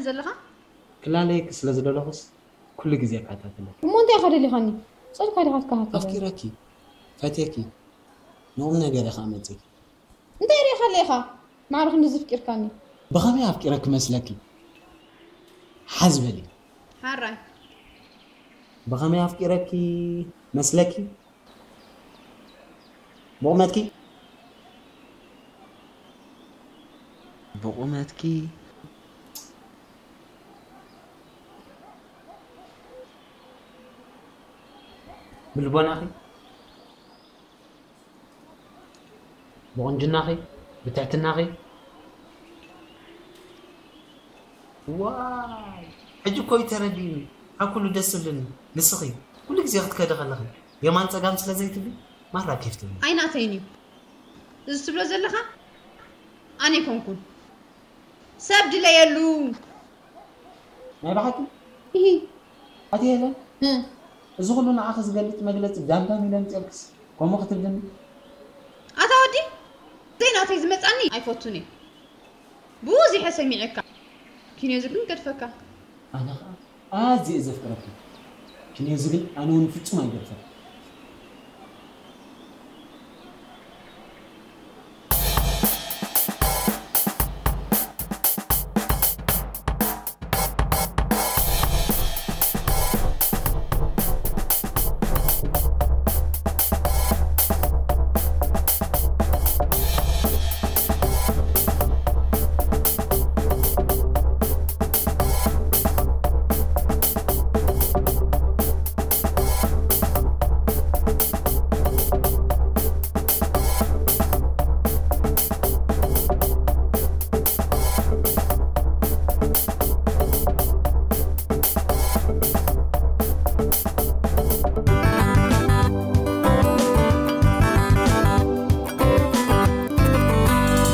ዘለኻ? ክላለየኪ ስለ ዝደለኹስ ኩሉ ግዜ እከታተለኪ። እሞ እንታይ ኢኻ ደሊኻኒ? ጾልካ ዲኻ ትከታተለኒ? ኣፍቂረኪ፣ ፈትየኪ፣ ንቑም ነገር ኢኻ መጺእኪ። እንታይ ርኢኻለይ ኢኻ? ማዕረ ክንድዚ ኣፍቂርካኒ። ብኸመይ ኣፍቂረኪ መስለኪ? ሓዝ በሊ። ሓራይ። ብኸመይ ኣፍቂረኪ መስለኪ? ብቑመትኪ? ብቑመትኪ? ብልቦናኺ? ብቑንጅናኺ? ብትሕትናኺ? ዋይ፣ ሕጂ እኮ እዩ ተረዲኡኒ። ካብ ኩሉ ደስ ዝብልኒ ንስኺ ኩሉ ግዜ ክትከዲ ከለኺ የማን ጸጋም ስለ ዘይትብሊ ማራ ኬፍ ትብሊ። ኣይናተይን እዩ እዚ ትብሎ ዘለኻ። ኣነ ኣይኮንኩን ሰብ ድለየሉ። ናይ ብሓቂ ኢሂ። ኣቲ ሄለን፣ እ። እዚ ኩሉ ንዓኺ ዝገልጽ መግለጺ ዳምዳም ኢለ ምጽኤልክስ ከምኡ ክትብልኒ? ኣታ ወዲ፣ ዘይናተይ ዝመጻኒ ኣይፈቱን እየ። ብዙሕ ሰሚዐካ። ኪንዮዚ ግን ገድፈካ። ኣነ ኸኣ ኣዝየ እየ ዘፍቅረኪ። ኪንዮዚ ግን ኣነ እውን ፍጹም ኣይገድፈን።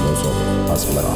መሶብ ኣስመራ።